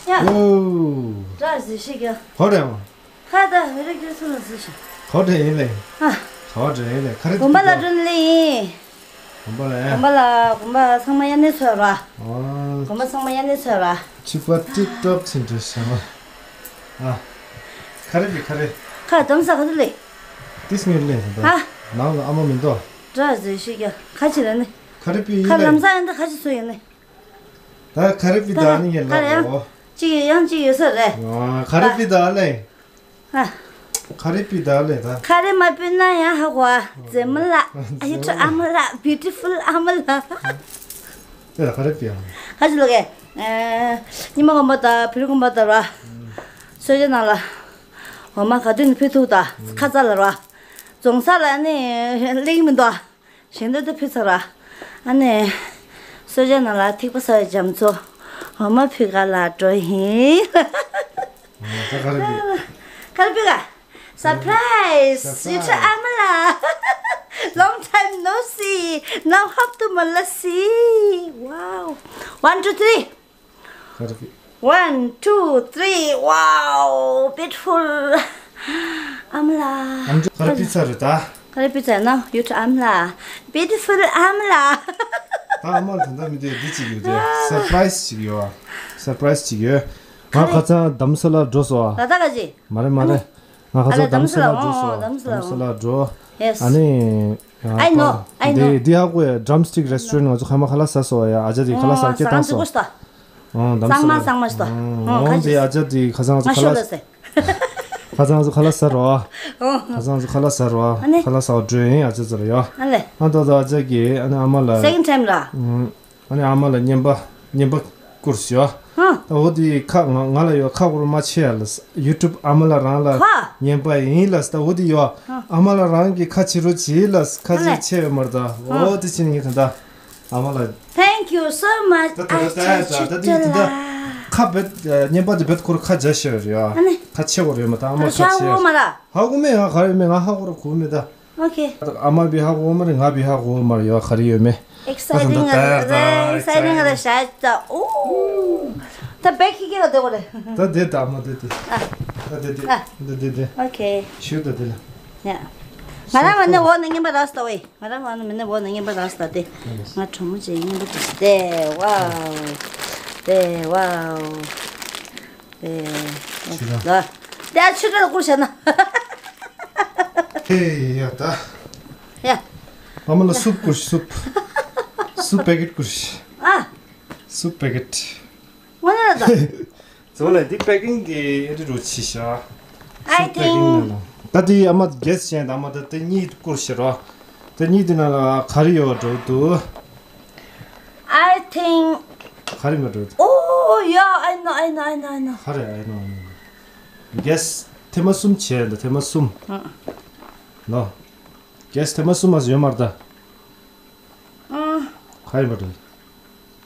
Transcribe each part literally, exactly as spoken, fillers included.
ཡ། ཨོ། དྲག་ཟིག་ཤིག་ཡ། གོ་དྲན་མ། ཁ་ད་བེ་རི་ཁྱོད་ཚོ་ལ་ཟིག་ཤིག་གོ་དྲན་ཡིན་ལེ། ཨ། གོ་དྲན་ཡིན་ལེ། ཁ་རི་དགོན་པ་ལ་འགྲོ་ནི་ལེ་ཡིན། དགོན་པ་ལ། དགོན་པ་ལ་དགོན་པ་ཚང་མ་དབྱར་གནས་ཚོགས་ར། ཨ། དགོན་པ་ཚང་མ་དབྱར་གནས་ཚོགས་ར། ཕྱུ་པ་ཊིག་ཊོག་ཕྱིན་འགྲོ་ཤག་ཨ། ཁ་རི་པི་ཁ་རི། ཁ་དམ་ས་ག་ཚོད་ལེ། ཏིས་ངེར་ལེ་ད། ཨ། ནང་ལ་ཨ་མ་མི་འདུག་དྲག་ཟིག་ཤིག་ཡ། ཁ་ཅི་ར་ནི། ཁ་རི་པི་ཡིན་ཁ་ལེ། ལམ་སང་ཡང་ད་ཁ་ཅི་སུ་ཡིན་ནི། ད་ཁ་རི་པི་ད་ད་ནི་ངེར་ཁ་རེ་ཡ། ལོ། ཅི་ཡང་ཅི་ཡོད་ས་རེད། ཨ། ཁ་རི་པི་ད་ལེ། ཨ། ཁ་རི་པི་ད་ལེ་ད། ཁ་རི་མ་པི་ན་ཡང་ཧ་གོ་ཨ། ཛེ་མ་ལ། ཨ་ཡུ་ཊུ་ཨ་མ་ལ། བིའུ་ཊི་ཕུལ་ཨ་མ་ལ། དེ་ལ་ཁ་རི་པི་ཡང་། ཁ་ཅི་ལོ་གེ། ཨ། ཉི་མ་དགོན་པ་དང་བོད་རིགས་དགོན་པ་དང་ར། གསོལ་ཇ་ནང་ལ། འོ་མ་ག་དུས་ནས་ཕུལ་ཐུབ་ད། ཁ་ཚ་ལ་ར། རྫོང་ས་ལ་ནི་གླེང་མི་འདུག་ཞིང་འདོད་དུ་ཕུལ་ཚར་ར། ཨ་ནི། གསོལ་ཇ་ནང་ལ་ཐིགས་པ་ཟ་བའི་རྒྱ་མཚོ། འོ་མ་ཕུལ་ག་ལ་འགྲོ་ཡིན། ད་ག་རེ་ཕུལ། ག་རེ་ཕུལ་ག Surprise! Surprise! ཡུ་ཊུ་ཨ་མ་ལ། Long time no see. Now hop to Malasi. Wow. One, two, three. ག་རེ་ཕུལ། One, two, three. Wow, beautiful. ཨ་མ་ལ། ཨ་མ་ལ་ག་རེ་ཕུལ་ཚར་རེད་ད། ག་རེ་ཕུལ་ཚར་ན་ཡུ་ཊུ་ཨ་མ་ལ། Beautiful ཨ་མ་ལ། ད་ཨ་མ་ལ་ད་ལྟ་མི་དེ་འདི་གཅིག་ཡོད་དེ། Surprise གཅིག་ཡོད། Surprise གཅིག་ཡོད། ང་ཁ་སང་དྷ་རམ་ས་ལར་འགྲོ་སོང་ཨ། ད་ད་ག་ཅི། མ་རེད་མ་རེད། ང་ཁ་ཨ་ལེ་སང་དྷ་རམ་ས་ལར་འགྲོ་སོང་། དྷ་རམ་ས་ལ་འགྲོ། Yes. ཨ་ནི། I know, I know. འདི་འདི་ཧ་གོ་ཡ། Drumstick Restaurant ང་ཚོ་ཁ་མ་ཁ་ལག་ཟ་སོང་ཡ། ཨ་ཅག་དེ་ཁ་ལག་ཟ་སྐད་བཏང་སོང་། ཨོ། ཨང་། གཙང་མ་གཙང་མ་ཞིག་ཏོ། ཨང་། གཙང་མ་གཙང་མ་ཞིག་ཏོ། ཨང་། ཁ་ཅིག་འོང་དེ་ཨ་ཅག་དེ་ཁ་སང་ང་ཚོ་ཁ་ལག་ཟ། ཁ་སང་ང་ཚོ་ཁ་ལག་ཟ་རོ། ཨང་། ཁ་སང་ང་ཚོ་ཁ་ལག་ཟ་རོ། ཨ་ནི། ཁ་ལག་ཟ་བ་འགྲོ་ཡིན་ཨ་ཅག་ཚོ་ལ་ཡོ། ཨ་ལེ། ཨ་ད་ད་ཨ་ཅག་གིས་ཨ་ནི་ཨ་མ་ལ། Second time ར། ཨང་། ཨ་ནི་ཨ་མ་ལ་རྔན་པ་རྔན་པ་བསྐུར་ཤོ། ཧ། ད་འོ་དེ་ཁ་ང་ང་ལ་ཡོ་ཁ་སྐོར་མ་ཆེ་ཡ་ལ། ཡུ་ཊུབ་ཨ་མ་ལ་རང་ལ་ཁ། རྔན་པ་ཡིན་ལ། ད་འོ་དེ་ཡོ། ཧ། ཨ་མ་ལ་རང་གི་ཁ་ཕྱི་རུ་བྱེད་ལ་ཁ་ཨ་ལེ། ཅིག་ཆེ་ཡོད་མ་རེད་ད། ཧ། འོ་དེ་ཕྱིན་ངས་ད་ད། ཨ་མ་ལ། Thank you so much. ད་ད་ད་ད་ད་དེ་དེ་ད་ཁ་བེད་རྔན་པ་དེ་བེད་ཁོར་ཁ་རྒྱ་ཤེས་རེད་ཡ། ཨ་ནི། ཁ་ཆེ་བོ་རེད་མ་ད་ཨ་མ་ཁ་ཆེ་ཤ་བོ་མ་ལ། ཧ་གོ་མེད་ང་ག་རེ་མེད་ང་ཧ་གོ་ར་གོ་མེད་ད། Okay. ཨ་མ་བི་ཧ་གོ་མ་རེད་ང་བི་ཧ་གོ་མ་རེད་ཡ་ག་རེ་ཡོད་མེད། Exciting ད་ད་ད་exciting ད་ཤ་ད་ཨོ། ད་བེད་ཁི་ཁི་ལ་དེ་གོ་རེད། ད་དེ་ད་ཨ་མ་དེ་དེ། ད་དེ་དེ། ད་དེ་དེ། Okay. ཤུ་ད་དེ་ལ། ཡ། ང་རང་ང་ནི་འོ་ན་རྔན་པ་རག་སྟ་བས། ང་རང་ང་ནི་མི་ནི་འོ་ན་རྔན་པ་རག་སྟ་དེ། ང་གྲོ་མོ་ཅན་རྔན་པ་དེ་དེ་ཝའོ། དེ་ཝའོ། དེ་ཆུ་ལ། དེ་ཆུ་ལ་བསྐུར་བྱས་ན། ཧེ་ཡ་ད། ཡ། ཨ་མ་ལ་སུབ་བསྐུར་སུབ། སུབ་པེ་ཀེཊ་བསྐུར། ཨ། སུབ་པེ་ཀེཊ། ང་ན་ད། ཙོ་ལ་འདི་པེ་ཀིང་གི་ཨེ་འདྲ་རུ་ཆི་ཤ། I think ད་དེ་ཨ་མ་གེ་སི་བྱས་ད་མ་ད་དེ་གཉིས་བསྐུར་ཤི་རོ། དེ་གཉིས་དེ་ནང་ལ་ག་རེ་ཡོད་འགྲོ་འདུག I think ག་རེ་མ་འགྲོ་འདུག Oh yeah, I know, I know, I know, I know. ག་རེ་I know, I know. གེ་སི་ཐེངས་མ་གསུམ་བྱས་ད་ཐེངས་མ་གསུམ། ཨ། ནོ། གེ་སི་ཐེངས་མ་གསུམ་མ་ཡོད་མ་རེད་ད། ཨ། ག་རེ་མ་འགྲོ།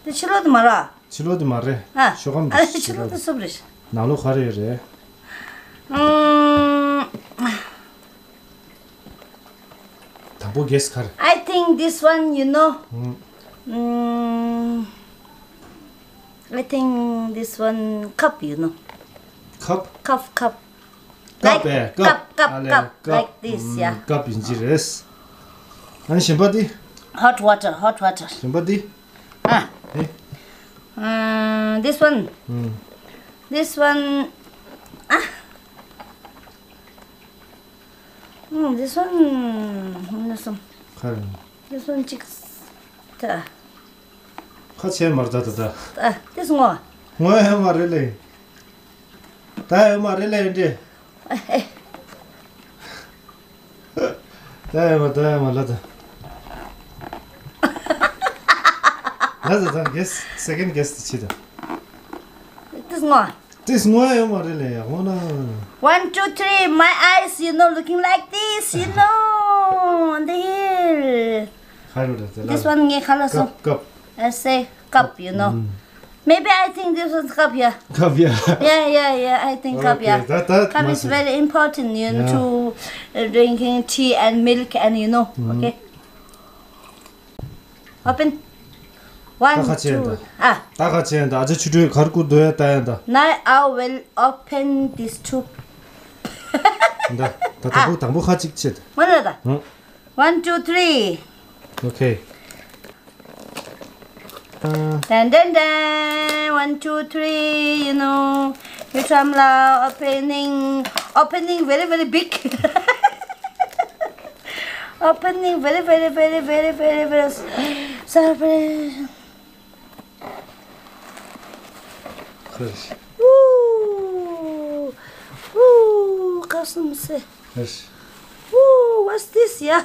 དེ་ཕྱི་ལོགས་དེ་མ་རེད། ཕྱི་ལོགས་དེ་མ་རེད། ཨ། ཤོག་ཨ་ཨ་ཕྱི་ལོགས་དེ་སུབ་རེད། ནང་ལོགས་ག་རེ་ཡོད་རེད། ཨུམ། དང་པོ་གེ་སི་ག་རེ། I think this one, you know. ཨུམ། ཨུམ། I think this one cup, you know. Cup? Cup, cup. Cup, like, eh, cup, cup, cup, ཨ་ལས། Cup. Like this, yeah. ཨུམ། ཀབ་ཡིན་གྱི་རེད། ཨ་ནི་གཞན་པ་དེ། Hot water, hot water. གཞན་པ་དེ། ཨ། ཨེ། ཨ། This one. ཨུམ། This one. ཨ། ཨུམ། This one. ཨུམ། This one. ག་རེ། This one ཅིག་ད། ཁ་ཆེ་མར་ད་ད་ད། ཨ། དེ་སོང་ངོ་། ངོ་ཡ་མ་རེད་ལེ། ད་ཡ་མ་རེད་ལེ་འདི། ད་ཡ་མ་ད་ཡ་མ་ལ་ད། ལ་ད་ད་གེ་སི་སེ་ཀེན་གེ་སི་ད་ཆི་ད། དེ་སོང་ངོ་། This ངོ་ཡོད་མ་རེད་ལེ་ཡ་ཧོ་ན། One, two, three, my eyes, you know, looking like this, you know, on the hill. ག་རེ་རེད་དེ་ལ། This one ངའི་ཁ་ལག་སོ། Cup, cup. I say cup, you know. ཨུམ། Maybe I think this one's cup, yeah. Cup, yeah. Yeah, yeah, yeah, I think cup, okay, yeah. That, that cup is must be very important, you know, yeah, to, uh, drinking tea and milk and, you know, ཨུམ། Okay. Open. ད་ཁ་ཕྱེ་ཡ་ད། ཨ། ད་ཁ་ཕྱེ་ཡ་ད། ཨ་ཅག་ཆོས་སྒྲོན་ག་རེ་བསྐུར་འདུག་ཡ་ད་ཡ་ད། Now I will open this two. ད་ད་དང་པོ་དང་པོ་ཁ་ཅིག་ཕྱེ་ད། མ་ལ་ད། ཧུང་། One, two, three. Okay. དན་དན་དན། One, two, three. You know, you come la opening, opening very, very big. Opening very, very, very, very, very, very surprise. Woo! Woo! Custom say. Woo! What's this, yeah?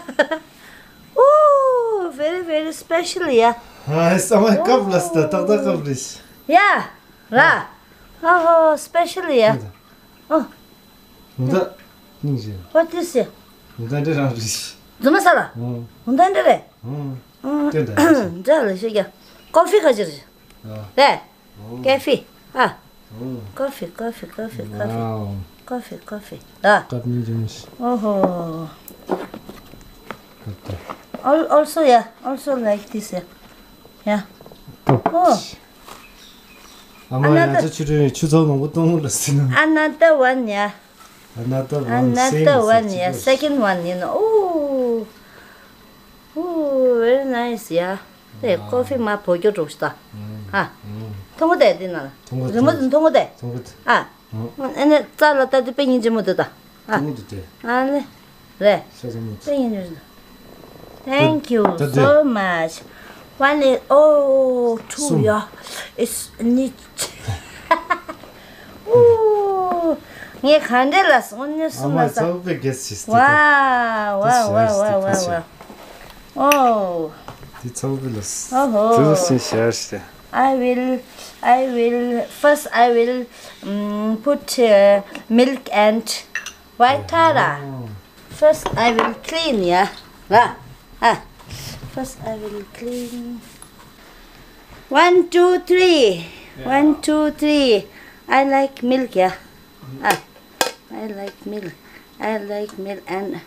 Woo! Very, very special, yeah. ཨ། ས་མ་ཀབ་ལ་སྟ་ཏག་ཏག་ཀབ་རེད། Yeah. ར། ཨ་ཧོ། Special, yeah. ཨོ། ད་སྙིང་རྗེ། What is it? ད་འདྲ་རང་རེད། རྫུན་མ་ས་ལ། ཨོ། ད་འདྲ་རེད། ཨོ། ཨོ། དེ་འདྲ་རེད། འདྲ་ལ་ཤེས་ཀྱང་། Coffee ག་ཅི་རེད། ཨ། རེད། ཨོ། Cafe. ཨ། ཨོ། Coffee, coffee, coffee, coffee. Wow. Coffee, coffee. ད། ཀབ་སྙིང་རྗེ་མོ་ཞིག་ཨོ་ཧོ། ཀབ་དེ། Al- also, yeah, also like this, yeah. Yeah. ཀབ། ཨོ། ཨ་མ། ཡང་ཅག་ཆུ་ཁྲུན་ཆུ་ཚོད་མང་པོ་གཏོང་ལ་ཟིན། Another one, yeah. Another one, same, another one, yeah. Second one, you know. Oh, oh, very nice, yeah. Hey, coffee མ་བོ་ཀྱོ་འགྲོ་ཤི་ད། ཧ། མཐོང་གོ་དེ་འདི་ན་ལ། མཐོང་གོ། རི་མོ་འདི་མཐོང་གོ་དེ། མཐོང་གོ་དེ། ཨ། ཨ་ནི་རྩ་ལ་ལྟ་དུས་དཔེ་སྙིང་རྗེ་མོ་འདུག་ད། ཨ། མཐོང་གོ་དེ། ཨ་ནི། རེད། ཤ་ཚ་མོ། དཔེ་སྙིང་རྗེ་མོ་འདུག Thank you so much. One is, oh, two, yeah. It's neat. Ooh. ངས་ག་འདྲ་ལ་སོང་ནས་སོང་ལ་ས། ཨ་མ་ཚ་བོ་དཔེ་རྒྱལ་སྲིད། Wow, wow, wow, wow, wow. Oh. འདི་ཚ་བོ་དཔེ་ལ། Oh. དེ་སྲིད་ཤར་ཤར། I will, I will, first I will, um, put, uh, milk and white tara. First I will clean, yeah. Ah, ah. First I will clean. One, two, three. One, two, three. I like milk, yeah. Ah, I like milk. I like milk and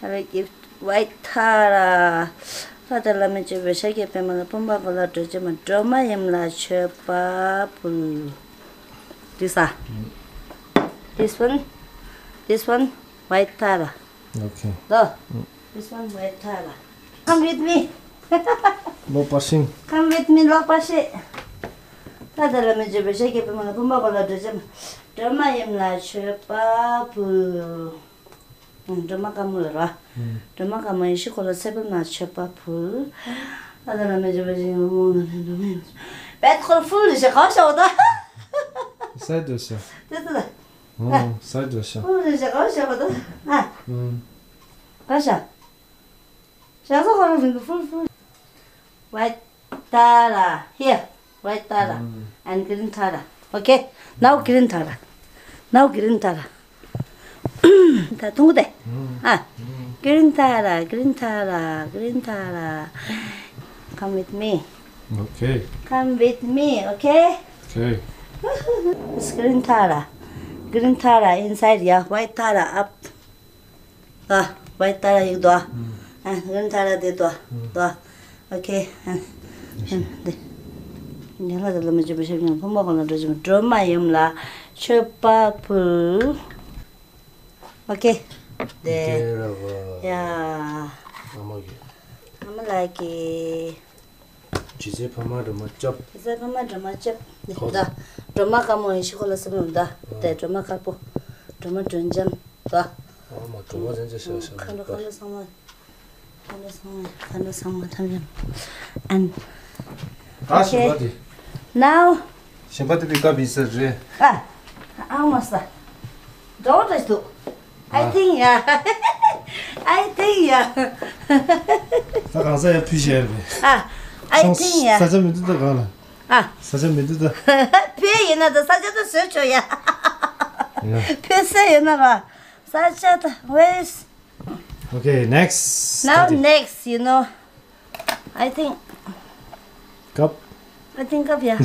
I will give white tara. ལྷ་དང་བླ་མའི་མཆོད་པའི་ཕྱག་རྒྱ་པད་མ་ལ། ཕུང་པོ་འཁོར་ལོ་སྒྲོལ་བྱེད་མ། སྒྲོལ་མ་ཡུམ་ལ་མཆོད་པ་ཕུལ། This, ah. This one, this one, white tara. Okay. This one, white tara. Come with me. ལོག་པ་ཤིང་། Come with me, ལོག་པ་ཤིང་། ལྷ་དང་བླ་མའི་མཆོད་པའི་ཕྱག་རྒྱ་པད་མ་ལ། ཕུང་པོ་འཁོར་ལོ་སྒྲོལ་བྱེད་མ། སྒྲོལ་མ་ཡུམ་ལ་མཆོད་པ་ཕུལ། སྒྲོལ་མ་དཀར་མོ་ལ་ར། སྒྲོལ་མ་དཀར་མོ་ཡེ་ཤེས་འཁོར་ལོ་ཚེ་དཔག་མེད་ལ་མཆོད་པ་ཕུལ། ཨ་ད་ལ་མེ་ཇོ་བ་ཞིག་མོ་མོ་ནི་འགྲོ་མེད། བེད་ཁོར་ཕུལ་ལི་ཞེ་གང་ཤ་བ་ད། སའི་འགྲོ་ཤ། དེ་ད། ཨོ་སའི་འགྲོ་ཤ། ཕུལ་ལི་ཞེ་གང་ཤ་བ་ད། ཨ། གང་ཤ། ཞག་སོ་ཁོ་རང་རིང་གི་ཕུལ་ཕུལ། White tara. Here. White tara. And green tara. Okay. Now green tara. Now green tara. ད་འཐུང་གི་དེ། ཨ། Green tara, green tara, green tara. Come with me. Okay. Come with me, okay? Okay. It's green tara. Green tara inside, yeah. White tara up. ད་བའི་ཏ་ར་ཡིག་དོ། ཨ། ཨ། ལུན་ཏ་ར་དེ་དོ། དོ། ཨོ་ཁེ། ཨ། ཨ། དེ། ཉ་ལ་དེ་ལ་མི་བྱེད་པ་ཞབས་ཀྱང་ཕུང་པོ་གང་ལ་འགྲོ་བྱེད་པ། སྒྲོལ་མ་ཡུམ་ལ་མཆོད་པ་ཕུལ། ཨོ་ཁེ། དེ། དེ་ར་བ། ཡ། ཨ་མ་གི། ཨ་མ་ལགས་ཀྱི། རྗེ་བཙུན་འཕགས་མ་སྒྲོལ་མ་སྐྱབས། རྗེ་བཙུན་འཕགས་མ་སྒྲོལ་མ་སྐྱབས། ཁོ། ད་སྒྲོལ་མ་དཀར་མོ་ཡེ་ཤེས་འཁོར་ལོ་གསུམ་ལ་ད། དེ་སྒྲོལ་མ་དཀར་པོ། སྒྲོལ་མ་སྒྲོལ་འཇམ། ད། ཨ་མ་སྒྲོལ་མ་རིན་ཆེན་ཤ་ཤ་མཁའ་འགྲོ་མཁའ་འགྲོ་ཚང་མ། མཁའ་འགྲོ་ཚང་མ་མཁའ་འགྲོ་ཚང་མ་ཐམས་ཅད། And ད་ཞིང་པ་དེ། Now ཞིང་པ་དེ་བི་ཀ་བི་ས་རེད། ཨ། ཨ་མ་ས། འགྲོ་བ་འདྲ་ཞིག་འདུག I think, yeah. I think, yeah. ད་གང་ས་ཡ་ཕུལ་བྱས་རེད། ཨ། I think, yeah. ས་ཆ་མི་འདུག་ད་གང་ལ། ཨ། ས་ཆ་མི་འདུག་ད། ཕུལ་ཡིན་ན་ད་ས་ཆ་ད་བཟོས་ཆོག་ཡ། ཡ། ཕུལ་ས་ཡོད་ན་ར། ས་ཆ་ད་where is Okay, next. Now next, you know. I think. Cup. I think cup, yeah.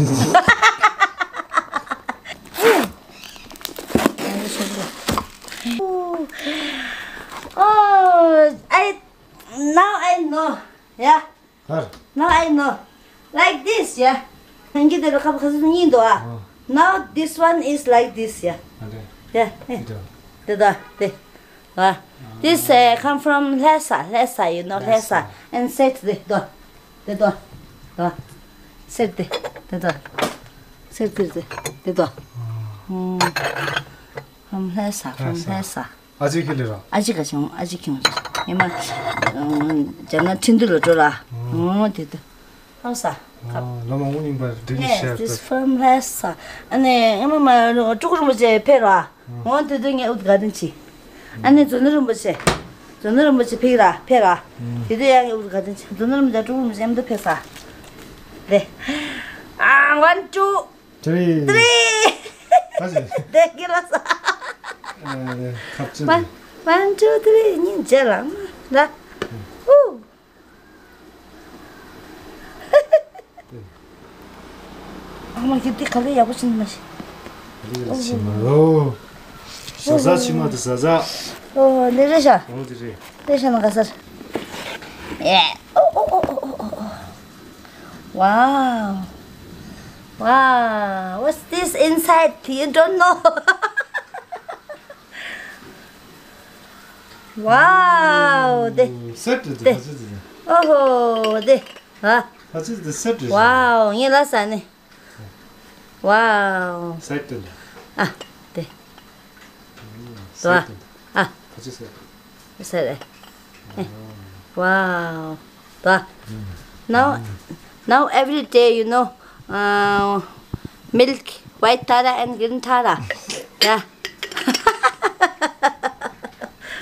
Oh, I, now I know. Yeah. Har. Now I know. Like this, yeah. ཁྱེད་ཀྱི་དེ་ལ་ཁ་བ་ཁ་སུ་གཉིས་འདུག་ཨ། Oh. Now this one is like this, yeah. Okay. Yeah, yeah. འདི་འདྲ། དེ་ད་དེ། ཨ། This uh, come from ལྷ་ས། ལྷ་ས། You know ལྷ་ས། ལྷ་ས། And set དེ་དོ། དེ་དོ། དོ། Set དེ། དེ་དོ། Set དེ་དེ། དེ་དོ། ཨོ། From ལྷ་ས། From ལྷ་ས། ལྷ་ས། ཨ་ཅེ་ཁྱེད་ལ་ར། ཨ་ཅེ་ག་བྱུང་། ཨ་ཅེ་ཁྱོད་ལ། ཡེ་མ། ཨ། ཇ་ན་ཁྲིན་ཏུ་ལ་འགྲོ་ར། ཨོ། དེ་དོ། ལྷ་ས། ཨོ། ལོ་མང་པོ་རྙིང་པ་འདི་ནི་Yes, ཤར་this ཏེ། From ལྷ་ས། ཨ་ནི་ཡེ་མ་མ་ཀྲུ་གུ་རིན་པོ་ཆེ་ཕེབས་ར། འོ་དེ་དུས་ངས་ཨུད་ག་དན་ཆི། ཨ་ནི་ཛོ་ནི་རིན་པོ་ཆེ། ཛོ་ནི་རིན་པོ་ཆེ་ཕེབས་ར་ཕེབས་ར། དེ་དུས་ཡང་ངས་ཨུད་ག་དན་ཆི། ཛོ་ནི་རིན་པོ་ཆེ་ཀྲུ་གུ་རིན་པོ་ཆེ་མཉམ་དུ་ཕེབས་ས། རེད། ཨ། One, two, three. Three. ཁ་ཅིག་དེ་ཀི་ར་ས། ཨ། ཁབ་ཅིག One, one, two, three. གཉིས་བྱས་ལ་ལ། ཨུ། ཨ་མ་ཁྱེད་འདི་ག་ལེ་ཡག་པོ་ཕྱིན་མ་ཤེས། ག་ལེ་ཕྱིན་མ་རོ། ཟ་ཟ་ཕྱིན་མ་དུ་ཟ་ཟ། ཨོ་འདི་རེད་ཤག་འོ་འདི་རེད། འདི་ཤག་ན་ག་སར། ཨེ། ཨོ་ཨོ། Wow. Wow. What's this inside? You don't know. Wow. དེ། སེཊ་དེ་དེ། ཕ་ཚི་དེ། ཨོ་ཧོ་དེ། ཨ། ཕ་ཚི་དེ་སེཊ་རེད། Wow. ངས་ལ་ས་ནི། Wow. སེཊ་དེ། ཨ། དེ། སེཊ་དེ། ཨ། ཕ་ཚི་སེཊ། སེཊ་རེད། Wow. Wow. Now, now every day, you know, uh, milk, white tara and green tara. Yeah.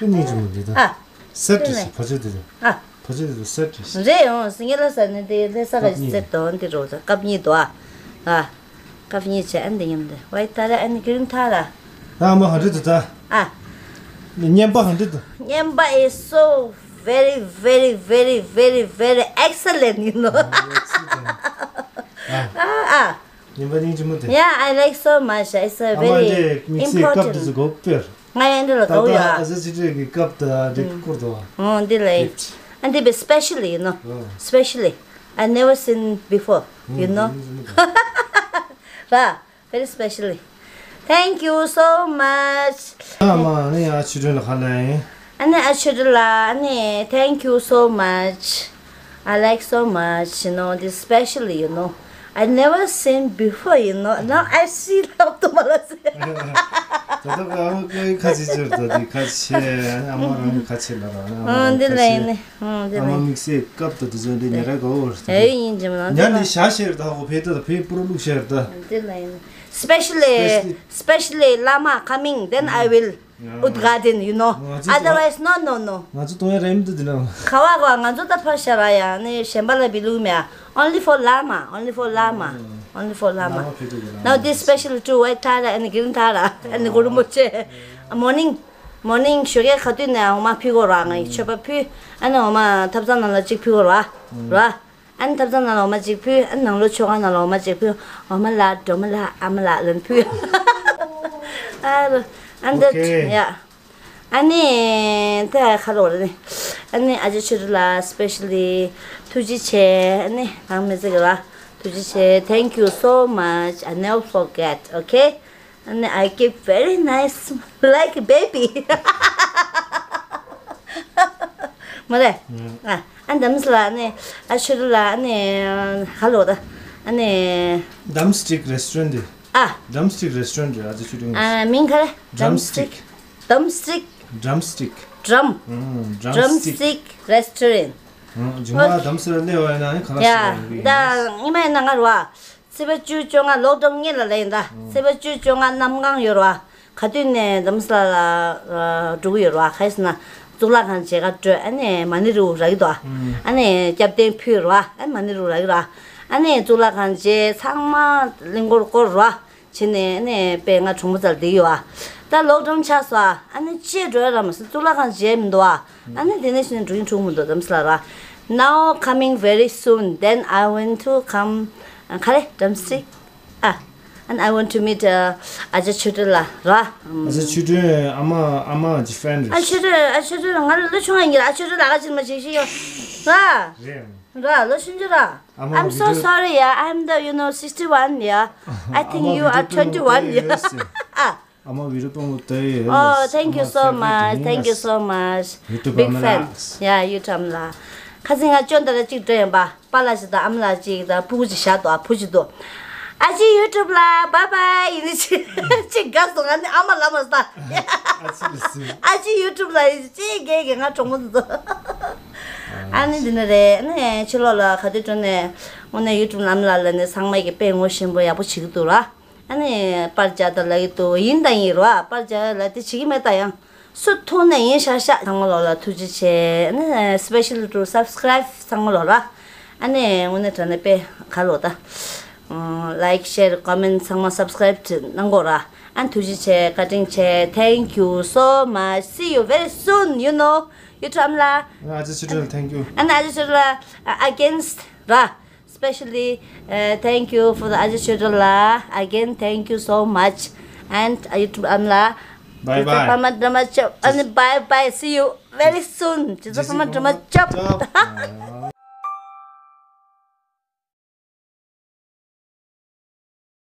དེ་ནས་ཅི་མོ་འདི་དང་། ཨ། སེཊ་རེད། ཕ་ཚི་དེ་རེད། ཨ། ཕ་ཚི་དེ་རེད། སེཊ་རེད། རེད་ཡོང་སི་ངེ་ལ་ས་ནི་དེ་ལྷ་ས་ག་ཞིག་སེཊ་དོ་འདི་རོ་ས་ཀབ་གཉིས་དོ་ཨ། ཨ། ཀབ་གཉིས་བྱས་ཨ་འདི་མཉམ་དུ་white tara and green tara. ཨ་མ་ཧ་འདྲི་དུ་ད། ཨ། ཉན་པ་ཧ་འདྲི་དུ། ཉན་པ་is so very, very, very, very, very excellent, you know. ཨ། ཨ། ཉན་པ་སྙིང་རྗེ་མོ་དེ། Yeah, I like so much. It's a very important. ཨ་མ་འདི་དམིགས་བསལ་ཀབ་དེ་ཚོ་གོ་པེར། ང་ཡང་འདི་ལ་ད་དགའ་བོ་ཡོད་ད་ཨ། ཨ་ཟེ་ཅི་ཏྲེ་གི་ཀབ་དང་འདི་ཀུར་དང་། ཨོ་འདི་ལ་ཡིན། ཨ་འདི་བས་specially, you know. ཨོ། Specially. I never seen before, you know. ར། Very specially. Thank you so much. ཨ་མ་ནི་ཨ་ཆུ་དྲོན་ལ་ཁ་ལ་ཡིན། ཨ་ནི་ཨ་ཆུ་དྲོན་ལ་ཨ་ནི་thank you so much. I like so much, you know, this specially, you know. I never seen before, you know. Now I see love to Malaysia. ད་ལྟ་ཨ་མ་ཁ་ཆེ་ཅོར་ད་དེ་ཁ་ཆེ་ཨ་མ་རང་ཁ་ཆེ་ལ་ར་ཨ་མ་ཨོ་རང་འདི་ཁ་ལ་ཆེ། ཡིན་ནི། ཨོ་འདི་ཨ་མ་ལ་ཡིན། དམིགས་བསལ་སྐབས་ད་དེ་ཚོ་འདི་ཉེ་ར་ག་འོར་ཨེ་ཡིན་ཅི་མ་ན་ཉ་འདི་ནི་ཤ་ཤེར་ད་ཧོ་ཕེ་ད་ད་ཕེ་པུ་རུ་ལུག་ཤེར་ད། འདི་ལ་ཡིན། Specially, specially ལ་མ་coming, then I will Udghatin, you know. Otherwise, no, no, no. ང་ཚོ་གཏོང་ཡ་རེད་འདུག་འདི་ན། ཁ་བ་གོ་ང་ཚོ་ད་ཕར་ཤ་ར་ཡ་ནི་གཞན་པ་ལ་བི་ལུག་མེ། Only for Lama, only for Lama, only for Lama. Now this special to white tara and green tara and Guru Moche. Morning, morning ཞོགས་ཀས་ཁ་ཐུག་ནས་འོ་མ་ཕུལ་གོ་ར། ང་ཡི་མཆོད་པ་ཕུལ། ཨ་ནི་འོ་མ་ཐབ་ཚང་ནང་ལ་གཅིག་ཕུལ་གོ་ར། ར། ཨ་ནི་ཐབ་ཚང་ནང་ལ་འོ་མ་གཅིག་ཕུལ། ཨ་ནི་ནང་ལོགས་མཆོད་ཁང་ནང་ལ་འོ་མ་གཅིག་ཕུལ། འོ་མ་ལ་སྒྲོལ་མ་ལ་ཨ་མ་ལ་ལན་ཕུལ། ཨ་རོ། ཨ་འདི་Okay. ཡ། ཨ་ནི་ད་ཁ་ལོ་རེ་ནི། ཨ་ནི་ཨ་ཅེ་ཆོས་སྒྲོན་ལ་specially ཐུགས་རྗེ་ཆེ། ཨ་ནི་ནང་མི་ཚེ་གི་ལ་ཐུགས་རྗེ་ཆེ། Thank you so much. I never forget. Okay. ཨ་ནི་I keep very nice like baby. མ་རེད། ཨ་ཨ་འདམ་སི་ལ་ཨ་ནི་ཨ་ཆོས་སྒྲོན་ལ་ཨ་ནི་ཁ་ལོ་ད་ཨ་ནི། Drumstick restaurant དེ། ཨ། Drumstick restaurant རེད་ཨ་ཅེ་ཆོས་སྒྲོན། ཨ་མིང་ག་རེ། Drumstick. Drumstick. Drumstick. Drum. ཨུམ། Drumstick. Drumstick restaurant. ཨུམ། ཇུ་མ་འདམ་སི་ལ་སླེབས་པ་ཡིན་ན་ཁ་ལག་ཡ། ཟ་ཡ་ཡིན་ད་ངི་མ་ཡིན་ན་ང་རུ་བ། ཚེས་པ་བཅུ་བཅོ་ལྔ་ལོག་ཌའུན་སྔོན་ལ་ལ་ཡིན་ད། ཚེས་པ་བཅུ་བཅོ་ལྔ་གནམ་གང་ཡོད་རུ་བ། ག་དུས་ནས་འདམ་སི་ལ་ལ་འགྲོ་གི་ཡོད་རུ་བ། ག་ཡིན་ཟེར་ན་གཙུག་ལག་ཁང་མཇལ་ཁ་སྤྲོད། ཨ་ནི་མ་ཎི་རུ་རག་གི་འདུག་ཨ་ནི་སྐྱབས་རྟེན་ཕུལ་རུ་བ། ཨ་ནི་མ་ཎི་རུ་རག་གི་རུ་བ། ཨ་ནི་གཙུག་ལག་ཁང་མཇལ་ཚང་མ་གླིང་སྐོར་སྐོར་རུ་བ། བྱས་ནས་ཨ་ནི་དཔེ་ང་གྲོང་པ་ཚར་བསྡད་ཡོད་ཨ། ད་ལོག་ཌའུན་ཆགས་སོང་ཨ། ཨ་ནི་ཅེས་འགྲོ་ཡ་ར་མ་སོང་། གཙུག་ལག་ཁང་མཇལ་མི་འདུག་ཨ། ཨ་ནི་དེ་ནས་ཕྱིན་ནས་འགྲོ་གིན་འགྲོ་གི་མི་འདུག་འདམ་སི་ལ་ར། Now coming very soon, then I want to come. ག་རེ། Drumstick. ཨ། And I want to meet ཨ་ཅེ་ཆོས་སྒྲོན་ལ་ར། ཨ་ཅེ་ཆོས་སྒྲོན་ཨ་མ་ཨ་མ་གི་ཕེན་རེད། ཨ་ཆོས་སྒྲོན་ཨ་ཆོས་སྒྲོན་ང་ལ་ལོ་ཆུང་བ་ཡིན་གྱི་ར། ཨ་ཆོས་སྒྲོན་ལ་ཨ་ཅེ་མ་བྱེད་ཤེས་ཡོད་ར། རེད། ར་ལོ་ཆུང་ཆུང་ར། I'm so sorry, yeah. I'm the, you know, sixty-one, yeah. I think you are twenty-one, yeah. Ah, I'm a video promoter. Oh, thank you so much. Thank you so much. Big fan. Yeah, YouTube ལ། ཁ་སང་ང་ཅོན་ད་ལ་གཅིག་འགྲོ་ཡིན་པ། པཱ་ལགས་ཅིག་དང་ཨ་མ་ལགས་ཅིག་དང་ཕྲུ་གུ་ཅིག་བཞག་འདུག་ཨ། བུ་ཅིག་འདུག་ཨ་ཅེ་YouTube ལ་bye bye ཡིན་ནི་ཅིག་ཅིག་དགའ་སོང་། ང་ནི་ཨ་མ་ལ་མ་ལྟ། ཨ་ཅེ་YouTube ལ་ཡིན་ཅིག་དགའ་གི། ང་གྲོགས་མོ་འདུག་ཨ་ནི་འདི་ནི་རེད། ཨ་ནི་ཕྱི་ལོགས་ལ་ག་དུས་འགྲོ་ནས་དངོས་གནས་YouTube ལ་ཨ་མ་ལགས་ལ་ནི་ཚང་མ་གི་དཔེ་ངོ་ཤེས་པོ་ཡག་པོ་བྱེད་ཀྱི་འདུག་ར། ཨ་ནི་པར་རྒྱག་ད་ལབ་ཀྱི་འདུག་ཡིན་དང་ཡིན་རོ། ཨ་པར་རྒྱག་ལབ་དེ་བྱེད་ཀྱི་མེད་ད། ཡང་སུ་མཐོང་ནས་ཡིན་ཤག་ཤག་ཚང་མ་ལོག་ལ་ཐུགས་རྗེ་ཆེ། ཨ་ནི་special to subscribe ཚང་མ་ལོག་ར། ཨ་ནི་དངོས་གནས་དྲང་གནས་དཔེ་ག་ལོག་ད། Like, share, comment ཚང་མ་subscribe གནང་དགོས་ར། ཨ་ནི་ཐུགས་རྗེ་ཆེ། བཀའ་དྲིན་ཆེ། Thank you so much. See you very soon, you know. YouTube ཨ་མ་ལགས། ཨ་ཅེ་ཆོས་སྒྲོན། Thank you. ཨ་ནི་ཨ་ཅེ་ཆོས་སྒྲོན་ལགས། Against ར། Specially, uh, thank you for the ཨ་ཅེ་ཆོས་སྒྲོན་ལགས། Again, thank you so much. And uh, YouTube ཨ་མ་ལགས། Bye bye. ཇི་ལྟར་ཕ་མ་དྲིན་མ་སྐྱོབ། ཨ་ནི་bye bye, see you very soon. ཇི་ལྟར་ཕ་མ་དྲིན་མ་སྐྱོབ།